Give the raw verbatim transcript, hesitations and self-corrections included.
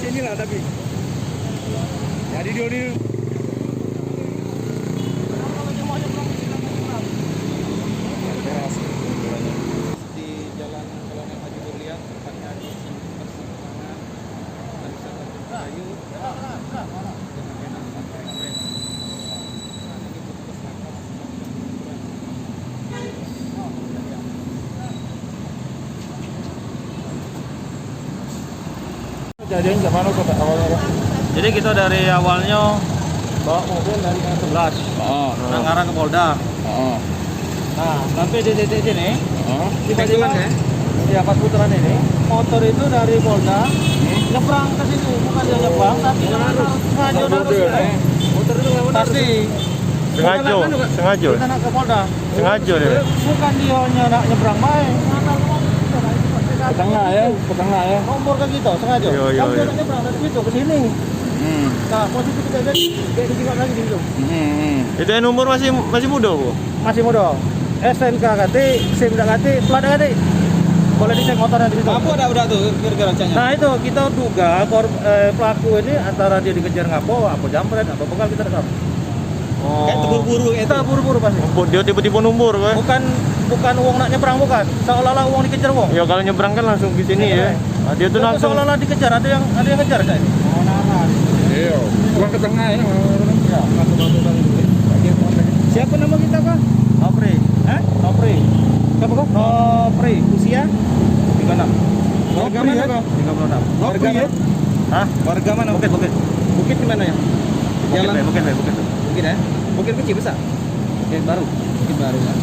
Sini lah tapi. Jadi dia ni. Di jalan, kalau nak maju Berlian, tepatnya di persimpangan Talisman Tanjung Kayu. Jadi kita dari awalnyo bawa mobil dari K sebelas. Oh, nak ngarah ke Polda. Oh. Nah, sampai di titik sini, oh, tiba-tiba, ya, pas putaran ini, motor itu dari Polda nyebrang ke sini, bukan dia nyebrang, tapi dia harus sengaja harus, eh, motor itu lewat pasti. Sengaja, sengaja. Kita nak ke Polda. Sengaja dia. Bukan dia nak nyebrang bae. Ke tengah ya, ke tengah ya. Nombor ke kita sengaja. Yo, yo, yo. Dia nak nyebrang dari situ ke sini. Hmm. Nah, posisi kita jadi, jadi juga lagi di situ. Hmm, hmm. Itu yang umur masih, masih muda, Bu? Masih muda. S N K katik, sim dak katik, plat dak katik. Boleh dicek motornya di situ. Apa dak, dak tu kira-kira caknya? Nah, itu kita duga kor-, eh, pelaku ini antara dia dikejar ngapo, apa jambret, apa begal, kita dak tahu. Oh. Kayak terburu-buru kayak itu. Terburu-buru pasti. Dia tiba-tiba numbur, eh? Bukan, bukan wong nak nyebrang, bukan. Seolah-olah wong dikejar wong. Ya, kalau nyebrang kan langsung ke sini, ya. Iya. Ah, dia tuh langsung seolah-olah dikejar, ada yang, ada yang ngejar kayak ini. Iya. Bukan ke tengah ya. Iya. Siapa nama kita, Kak? Nopri. Hah? Nopri. Siapa, Kak? Nopri. Usia? Tiga enam. Warga mana, Kak? Tiga puluh enam. Warga mana? Hah? Warga mana? Bukit, Bukit. Bukit di mana ya? Bukit, Jalan Bukit, Bukit. Bukit ya? Bukit kecil besar? Bukit Baru. Bukit Baru, ya.